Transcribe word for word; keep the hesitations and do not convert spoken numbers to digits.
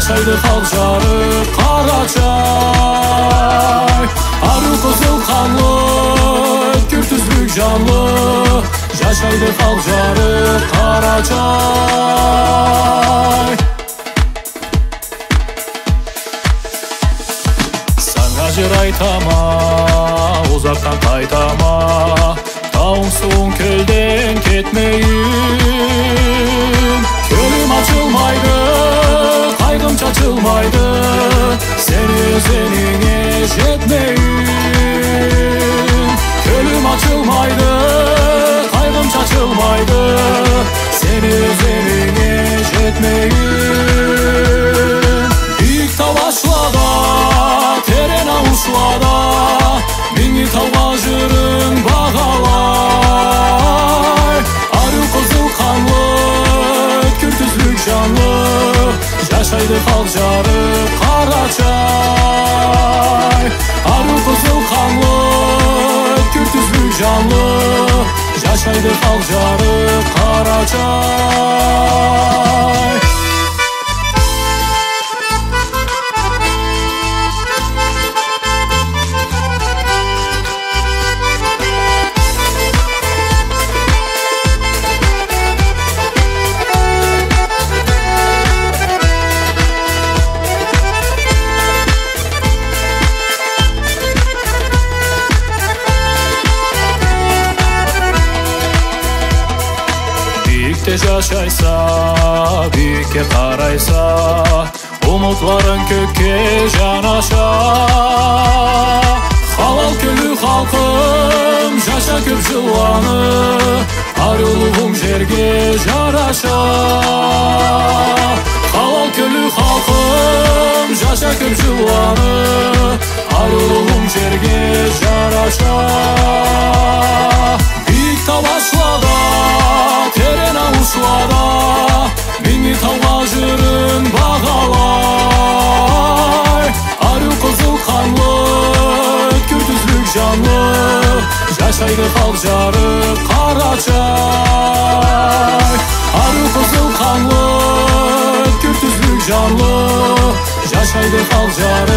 Жашайды халкъ жарыкъ Къарачай. Ариу къызыл къанлы, ёткюр тюзлюк жанлы, жашайды халкъ жарыкъ Къарачай. Санга жыр айтама, узакъдан къайтама, тауунг, сууунг, кёлден кетмейин. Кёлюм ачылмайды, къайгъым чачылмайды, сени ёзенинге жетмейин. Кёлюм ачылмайды, къайгъым чачылмайды, сени ёзенинге жетмейин. Бийик тау башлада, терен ауушулада, Минги таугъа жырынг багъалай. Ариу къызыл къанлы, ёткюр тюзлюк жанлы, жашайды халкъ жарыкъ Къарачай. Ариу къызыл къанлы, ёткюр тюзлюк жанлы, жашайды халкъ жарыкъ Къарачай. Бийикде жашайса, бийикге къарайса, умутларынг кёкге жанаша. Халал кёллю халкъым, жаша кёп жылланы, ариулугъунг жерге жараша. Халал кёллю халкъым, жаша кёп жылланы, ариулугъунг жерге жараша. Бийик тау башлада, терен ауушулада, Минги таугъа жырынг багъалай. Ариу къызыл къанлы, ёткюр тюзлюк жанлы, жашайды халкъ жарыкъ Къарачай. Ариу къызыл къанлы, ёткюр тюзлюк жанлы, жашайды халкъ жарыкъ